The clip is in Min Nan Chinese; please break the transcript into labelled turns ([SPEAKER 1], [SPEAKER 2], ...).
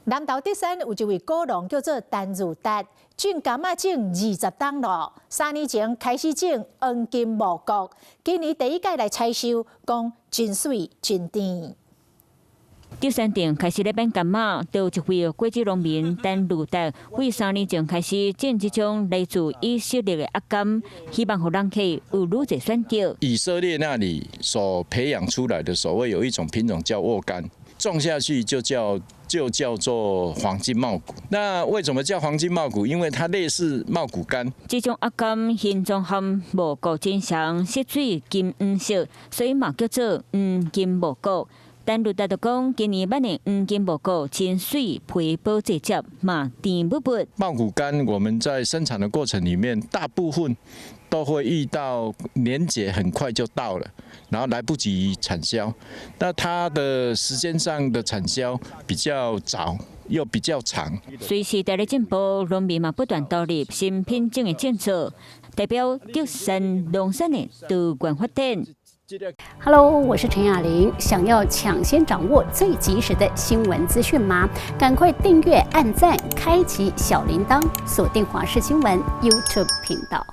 [SPEAKER 1] 南投竹山有一位果農叫做陳如達，種柑仔種20冬咯。3年前開始種黃金茂谷，今年第一擺來採收，講真媠真甜。
[SPEAKER 2] 竹山鎮開始咧變柑仔，就有一位果子農民陳如達，對3年前開始種這種來自以色列的鴨柑，希望予人客有愈濟選擇。
[SPEAKER 3] 以色列那裡所培養出來的所謂有一種品種叫沃柑，種下去就叫做黃金茂谷。那為什麼叫黃金茂谷？因為它類似茂谷柑。
[SPEAKER 2] 這種鴨柑形狀和茂谷真像，色水金黃色，所以嘛叫做黃金茂谷。陳如達就講，今年咱的黃金茂谷真媠，皮薄濟汁，嘛甜蜜蜜。
[SPEAKER 3] 茂谷柑我們在生產的過程裡面，大部分都會遇到年節很快就到了，然後來不及產銷。那它的時間上的產銷比較早，又比較長。
[SPEAKER 2] 隨時代咧進步，農民嘛不斷投入新品種的政策，代表竹山農產的多元發展。
[SPEAKER 4] Hello，我是陳雅玲。想要搶先掌握最及時的新聞資訊嗎？趕快訂閱、按讚、開啟小鈴鐺，鎖定華視新聞 YouTube 頻道。